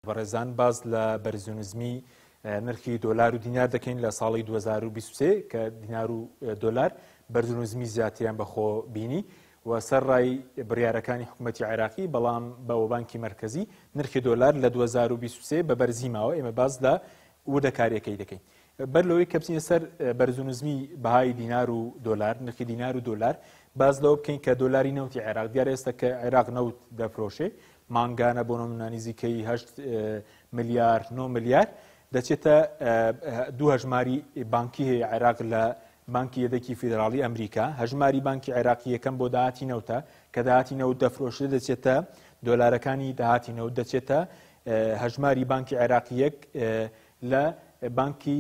بەڕێزان باس لە بەرزونزمی نرخی دۆلار و دینار دەکەین لە ساڵی 2023 کە دینار و دۆلار بەرزونزمی زیاتریان بەخۆ بینی و سەر ڕای بڕیارەکانی حکوومەتتی عێراقی، بەڵام بە بانکی مرکزی نرخی دۆلار لە 2023 بە بەرزی ماوە. ئێمە باس لە وردەکاریەکەی دەکەین. بەر لەوەی کە بچینە سەر بەرزونزمی بەهای دینار و دۆلار، نرخی دینار و دۆلار، باس لەوە بکەین کە دۆلاری نەوتی عێراق، دیارە ئێستا کە عێراق نەوت دەفرۆشێ مانگانە بۆ نمونە نزیکەی 8 ملیار 9 ملیار دەچێتە دوو هەژماری بانکی هەیە عێراق لە بانکی یەدەکی فیدراڵی ئەمریکا. هەژماری بانکی عێراقی یەکەم بۆ داهاتی نەوتە کە داهاتی نەوت دەفرۆشێ دەچێتە دۆلارەکانی داهاتی نەوت دەچێتە هەژماری بانکی عێراقی یەک لە بانکی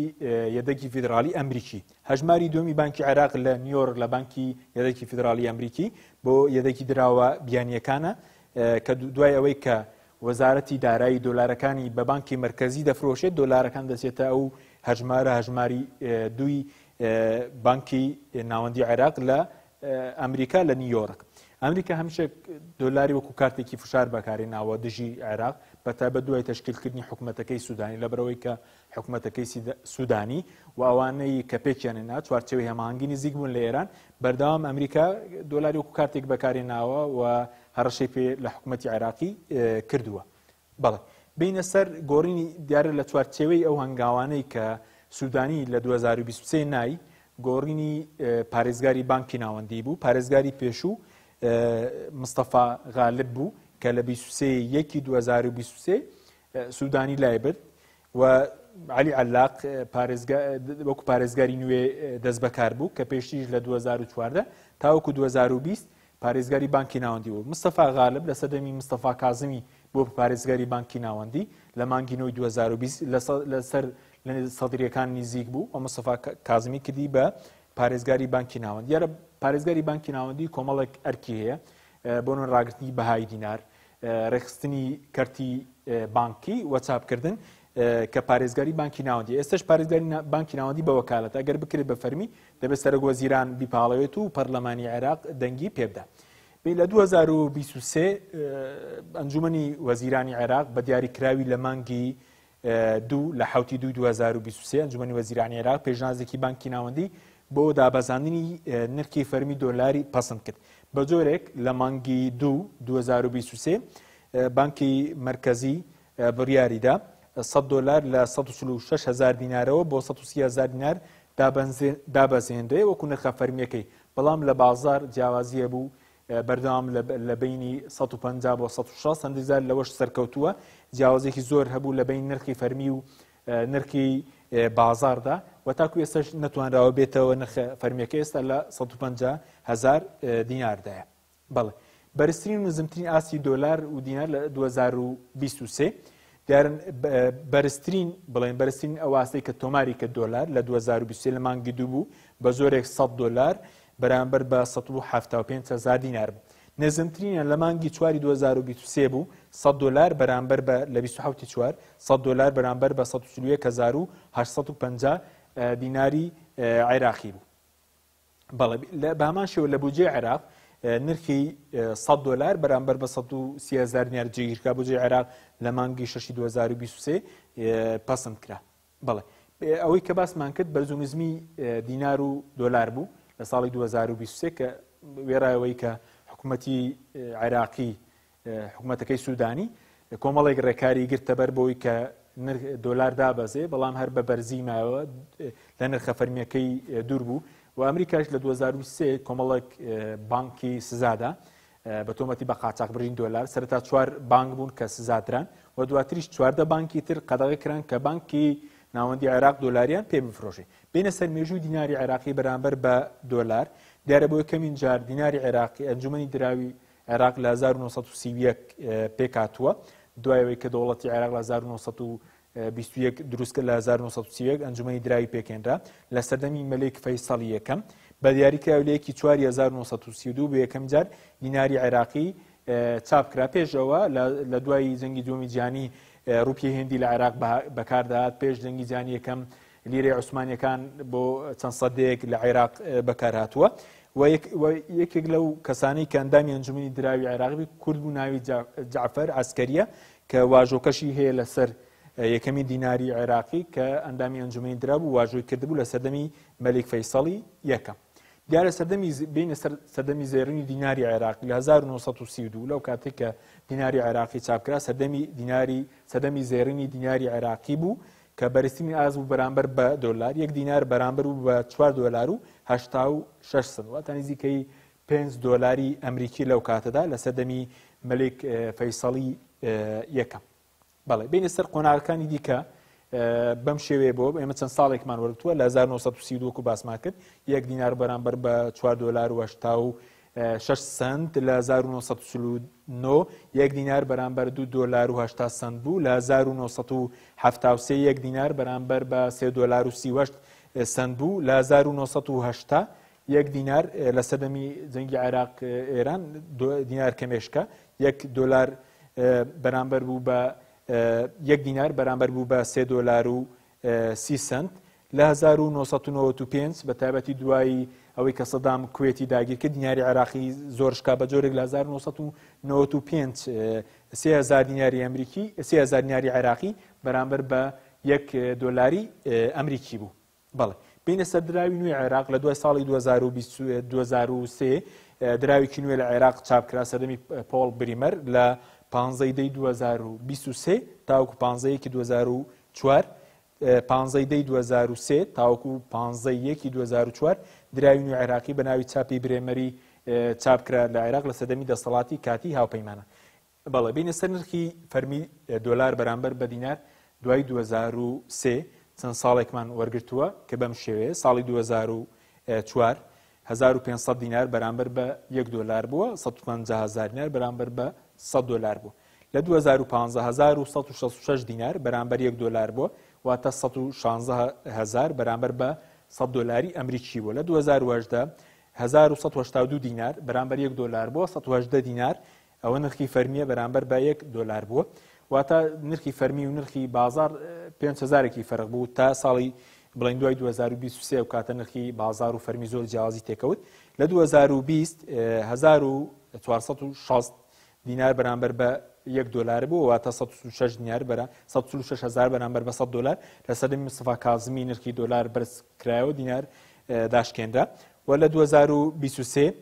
یەدەکی فیدراڵی ئەمریکی. هەژماری دووەمی بانکی عێراق لە نیویۆرک لە بانکی یەدەکی فیدراڵی ئەمریکی بۆ یەدەکی دراوە بیانیەکانە کە دوای ئەوەی کە وەزارەتی دارایی دۆلارەکانی بە بانکی مرکزی دەفرۆشێت، دۆلارەکان دەچێتە ئەو هەژمارە، هەژماری دووی بانکی ناوەندی عێراق لە ئەمریکا لە نیویۆرک. ئەمریکا هەمیشە دۆلاری وەکو کارتێکی فشار بەکاری ناوە دژی عێراق، بەتایبەت دوای تەشکیلکردنی حکوومەتەکەی سوودانی، لەبەرەوەی کە حکوومەتەکەی سوودانی و ئەوانەی کە پێکیانێ نا چوارچێوەی هەماهەنگی نزیک بوون لە ئێران، بەردەوام ئەمریکا دۆلاری وەکو کارتێک بەکاری ناوە و هەڕەشەی پێ لە حکوومەتی عێراقی کردووە. بەڵێ بینە سەر گۆڕینی، دیارە لە چوارچێوەی ئەو هەنگاوانەی کە سوودانی لە 2023 نای، گۆڕینی پارێزگاری بانکی ناوەندی بوو. پارێزگاری پێشوو مستەفا غالب بوو کە لە 23 یەکی 2023 سوودانی لای برد و علی علاق وەکو پارێزگاری نوێ دەست بەکار بوو کە پێشتیش لە 2014 تاوەکو 2020 پارێزگاری بانکی ناوەندی بوو. مستەفا غالب لە سەردەمی مستەفا کازمی بۆ پارێزگاری بانکی ناوەندی لە مانگی نۆی 2020 لەسەر لە سەدریەکان نزیک بوو و مستەفا کازمی کردی بە پارێزگاری بانکی ناوەند. دیارە پارێزگاری بانکی ناوەندی کۆمەڵێک ئەرکی هەیە، بۆ نمونە ڕاگرتنی بەهای دینار، ڕێکخستنی کەرتی بانکی و چاپکردن کە پارێزگاری بانکی ناوەندی. ئێستش پارێزگاری بانکی ناوەندی بە وەکالەت، ئەگەر بکرێت بە فەرمی دەبێت سەرۆک وەزیران بیپاڵێت و پەرلەمانی عێراق دەنگی پێبدا. لە 2023 ئەنجومەنی وەزیرانی عێراق بە دیاریکراوی لە مانگی دوو لە حوتی دوو 2023 ئەنجومەنی وەزیرانی عێراق پێشنازێکی بانکی ناوەندی بۆ دابەزاندنی نرخی فەرمی دۆلاری پەسند کرد، بە جۆرێک لە مانگی دوو 2023 بانکی مرکزی بڕیاریدا 100 دۆلار لە 146 هزار دینارەوە بۆ 130 هزار دینار دابەزێنرێ وەکو نرخە فەرمیەکەی، بەڵام لە بازار جیاوازیە بوو بەردەوام لە بینی 150 بۆ 160، هەندێک جار لەوەش سەرکەوتووە. جیاوازێکی زۆر هەبوو لە بین نرخی فەرمی و نرخی بازاردا و تاکو ئێستاش نەتوانراوە بێتەوە نرخ فەرمیەکە، ئێستا لە 150 هزار دیناردایە. بەڵێ بەرزترین و نزمترین ئاستی دۆلار و دینار لە 2023 دیارن. بەرزترین، بڵێن بەرزترین ئەو ئاستەی کە تۆماری کرد دۆلار لە 2023 لە مانگی دوو بوو، بە زۆرێک 100 دۆلار بەرامبەر بە 175 هزار دینار بوو. نزمترینیان لە مانگی چواری 2023 بوو، 100 دۆلار بەرامبەر بە لە 27 چوار 100 دۆلار بەرامبەر بە 141850 دیناری عێراقی بوو. بەڵێ بە هەمان شێوە لە بودجەی عێراق نرخی 100 دۆلار بەرامبەر بە 130 هزار دینار جێگیرکرا، بودجەی عێراق لە مانگی شەشی 2023 پەسند کرا. بەڵێ ئەوەی کە باسمان کرد بەرز و نزمی دینار و دۆلار بوو لە ساڵی 2023 کە وێڕایەوەی کە حکوومەتی عێراقی، حکوومەتەکەی سوودانی کۆمەڵێک ڕێکاری گرتەبەر بۆی کە دۆلار دابەزێ، بەڵام هەر بە بەرزی ماوە، لە نرخە فەرمیەکەی دوور بوو. و ئەمریکاش لە 2023 کۆمەڵێک بانکی سزادا بە تۆمەتی بە قاچاقبرین دۆلار. سەرەتا چوار بانک بوون کە سزادران و دواتریش 14 بانکی تر قەدەغە کران کە بانکی ناوەندی عێراق دۆلاریان پێ بفرۆشێ. بینە سەر مێژووی دیناری عێراقی بەرامبەر بە دۆلار. دیارە بۆ یەکەمین جار دیناری عێراقی ئەنجومەنی دراوی عێراق لە 1931 پێکاتووە، دوایەوەی کە دەوڵەتی عێراق لە 1921 دروست کرد، لە 1931 ئەنجومەنی دراوی پێکێنرا لە سەردەمی مەلیک فەیسەڵی یەکەم. بە دیاریکراوی لە یەکی چواری 1932 بۆ یەکەم جار دیناری عێراقی چاپ کرا. پێشەوە لە دوای جەنگی دووەمی جیهانی ڕوپیە هێندی لە عێراق بەکاردەهات، پێش جەنگی جیهانی یەکەم لیرەی عوسمانیەکان بۆ چەند سەدەیەک لە عێراق بەکارهاتووە. و یەکێک لەو کەسانەی کە ئەندامی ئەنجومەنی دراوی عێراقی کورد بوو ناوی جەعفەر عەسکەریە. کە واژۆکەشی هەیە لەسەر یەکەمین دیناری عێراقی کە ئەندامی ئەنجومەنی دراو بوو واژۆی کردبوو لە سەردەمی مەلیک فەیسەڵی یەکەم. دیارە سەردەمی بینە سەر سەردەمی زێڕینی دیناری عێراقی لە 1932 لەو کاتێک کە دیناری عێراقی چاپکرا سەردەمی دیناری سەردەمی زێڕینی دیناری عێراقی بوو کە بەرزترین ئاست بوو بەرامبەر بە دۆلار یەک دینار بەرامبەر بوو بە 4 دۆلار و 86 سنت واتە نزیکەی 5 دۆلاری ئەمریکی لەو کاتەدا لە سەردەمی مەلیک فەیسەڵی یەکەم. بەڵێ بینە سەر قۆناغەکانی دیکە بەم شێوەیە بۆ ئێمە چەند ساڵێکمان وەرگتووە لە 1932 وەکو باسمان کرد یەک دینار بەرامبەر بە 4 دۆلار و 86 سنت لە 1949 یەک دینار بەرامبەر 2 دۆلار و 80 سنت بوو لە 1973 یەک دینار بەرامبەر بە 3 دۆلار و 38 سنت بوو لە 1980 یەک دینار لە سەردەمی جەنگی عێراق ئێران دینار کەمێشکە یەک دۆلار بەرامبەر بوو بە یەک دینار بەرامبەر بوو بە سێ دۆلار و سی سنت لە 1995 بە تایبەتی دوایی ئەوەی کە سەدام کوێتی داگیر کرد دیناری عێراقی زۆر شکا بە جۆرێک لە 1995 3000 دیناری ئەمریکی 3000 دیناری عێراقی بەرامبەر بە یەک دۆلاری ئەمریکی بوو. بەڵێ. بێینە سەر دراوی نوێی عێراق، لە دوای ساڵی 2023 دراوێکی نوێ لە عێراق چاپکرا سەردەمی پۆڵ بریمەر لە پانزەی دەی 2023 تاوەکو پانزەیەکی 2004 پانزەی دەی 2003 تاوەکو پانزەی یەکی 2004 دراوی نوێ عێراقی بە ناوی چاپی برێمەری چاپکرا لە عێراق لە سەردەمی دەسەڵاتی کاتی هاوپەیمانە. بەڵێ بینە سەر نرخی فەرمی دۆلار بەرامبەر بە دینار دوای 2003 چەند ساڵێکمان وەرگرتووە کە بەم شێوەیە ساڵی 2004 1500 دینار بەرامبەر بە 1 دۆلار بووە 150 هزار دینار بەرامبەر بە 100 دۆلار بوو لە 2015 1166 دینار بەرامبەر 1 دۆلار بووە واتە 116 هزار بەرامبەر بە 100 دۆلاری ئەمریکی بووە لە 2018 1182 دینار بەرامبەر 1 دۆلار بووە 118 دینار ئەوە نرخی فەرمیە بەرامبەر بە یەک دۆلار بووە واتە نرخی فەرمی و نرخی بازار پێنج هەزارێکی فەرق بوو تا ساڵی بڵین دوای 2023 و کاتە نرخی بازار و فەرمی زۆر جیاوازی تێکەوت لە 2020 1460 دینار بەرامبەر بە یەک دۆلار بوو واتە 106 دینار بەرە 146 هزار بەرامبەر بە 100 دۆلار لە سەردەمی مستەفا کازمی نرخی دۆلار بەرز کرایەوە دینار داشکێنرا و لە 2023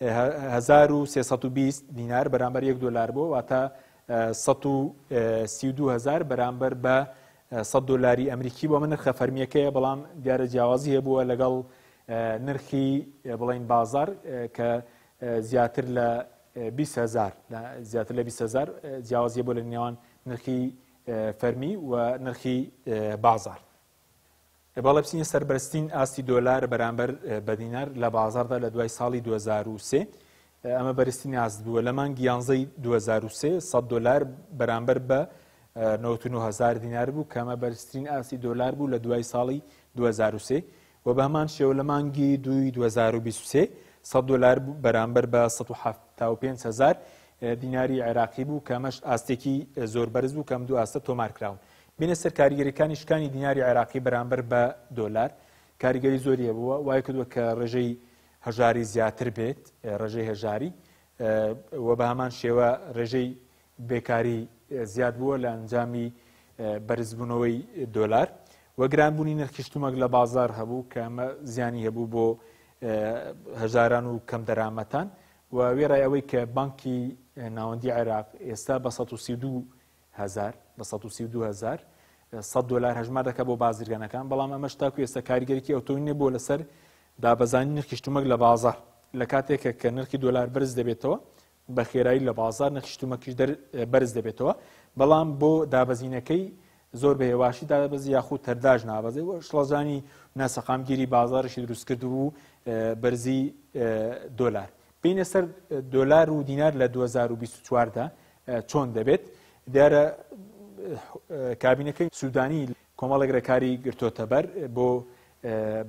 1320 دینار بەرامبەر یەک دۆلار بووە، واتە 132 هەزار بەرامبەر بە 100 دۆلاری ئەمریکی بۆ من نرخە فەرمیەکەیە بەڵام دیارە جیاوازی هەبووە لەگەڵ نرخی بڵین بازار کە زیاتر لە 20 هزار زیاتر لە 20 هزار جیاوازیە بۆ لە نێوان نرخی فەرمی و نرخی بازار. بەڵێ بچینە سەر بەرزترین ئاستی دۆلار بەرامبەر بە دینار لە بازاڕدا لە دوای ساڵی 2003 ئەمە بەرزترین ئاست بووە لە مانگی یانزەی 2003 100 دۆلار بەرامبەر بە 99 هزار دینار بوو کە ئەمە بەرزترین ئاستی دۆلار بوو لە دوای ساڵی 2003 و بە هەمان شێوە لە مانگی دووی 2023 100 دۆلار بەرامبەر بە 175 هزار دیناری عێراقی بوو کە ئەمەش ئاستێکی زۆر بەرز بوو کە ئەم دوو ئاستە تۆمار کراون. بینە سەر کاریگەریەکانی شکانی دیناری عێراقی بەرامبەر بە دۆلار کاریگەری زۆری هەبووە وای کردووە کە ڕێژەی هەژاری زیاتر بێت ڕێژەی هەژاری و بە هەمان شێوە ڕێژەی بێکاری زیاد بووە لە ئەنجامی بەرزبوونەوەی دۆلار و گرانبوونی نرخی شتومەک لە بازار هەبوو کە ئەمە زیانی هەبوو بۆ هەژاران و کەم دەرامەتان و وێڕای ئەوەی کە بانکی ناوەندی عێراق ئێستا بە 132 هەزار بە 132 هەزار 100 دۆلار هەژمار دەکات بۆ بازرگانەکان بەڵام ئەمەش تاکو ئێستا کاریگەرێکی ئەوتۆی نەبووە لەسەر دابەزانی نرخی شتومەک لە بازاڕ لە کاتێکە کە نرخی دۆلار بەرز دەبێتەوە بە خێرایی لە بازار نرخی شتومەکیش بەرز دەبێتەوە بەڵام بۆ دابەزینەکەی زۆر بە هێواشی دادەبەزی یاخود تەرداش نابەزێ و شڵەژانی ناسەقامگیری بازاڕیشی دروست کردبوو بەرزی دۆلار بینە سەر دۆلار و دینار لە 2024 دا چۆن دەبێت؟ دیارە کابینەکەی سودانی کۆمەڵێک ڕێکاری گرتۆتەبەر بۆ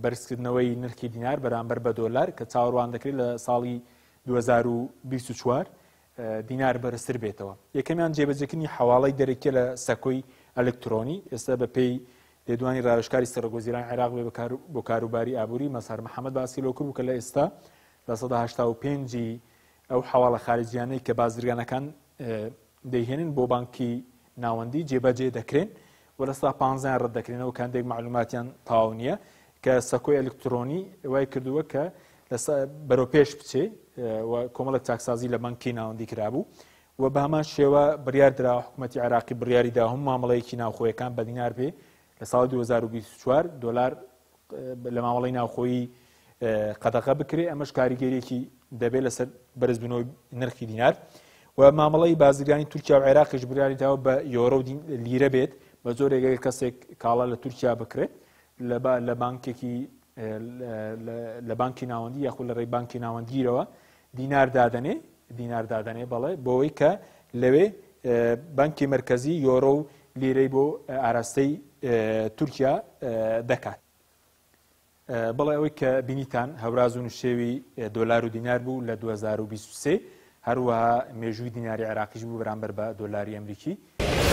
بەرزکردنەوەی نرخی دینار بەرامبەر بە دۆلار کە چاوەڕوان دەکرێت لە ساڵی 2024 دینار بەرزتر بێتەوە. یەکەمیان جێبەجێکردنی حەواڵەی دەرەکیە لە سەکۆی ئەلکترۆنی، ئێستا بە پێی لێدوانی راوێژکاری سەرۆکوەزیرانی عێراق بێ بۆ کاروباری ئابووری مەزهەر محەمەد باسی لەوە کردبوو کە لە ئێستا 85% ی ئەو حەواڵە خارجیانەی کە بازرگانەکان دەیهێنن بۆ بانکی ناوەندی جێبەجێ دەکرێن و لە 15 ڕەت دەکرێنەوە کە هەندێک معلوماتیان تەواو نییە کە سەکۆی ئەلکترۆنی وای کردووە کە بەرەو پێش بچێ و کۆمەڵێک چاکسازی لە بانکی ناوەندی کرابوو و بە هەمان شێوە بڕیار درا حکوومەتی عێراقی بڕیاری دا هەموو مامەڵەیەکی ناوخۆیەکان بە دینار بێ لە ساڵی 2024 دۆلار لە مامەڵەی ناوخۆیی قەدەغە بکرێ ئەمەش کاریگەریەکی دەبێت لەسەر بەرزبوونەوەی نرخی دینار و مامەڵەی بازرگانی تورکیا و عێراقیش بریاری داوە بە یۆرۆ و لیرە بێت بە زۆرێک ئەگەر کەسێک کاڵا لە تورکیا بکرێت لە بانکێکی لە بانکی ناوەندی یاخود لە ڕێی بانکی ناوەندگیرەوە دینار دادەنێ دینار دادەنێ بەڵێ بۆەوەی کە لەوێ بانکی مرکزی یۆرۆ و لیرەی بۆ ئاراستەی تورکیا دەکات. بەڵێ ئەوەی کە بینیتان هەوراز و نشێوی دۆلار و دینار بوو لە 2023 هەروەها مێژووی دیناری عێراقیش بوو بەرامبەر بە دۆلاری ئەمریکی.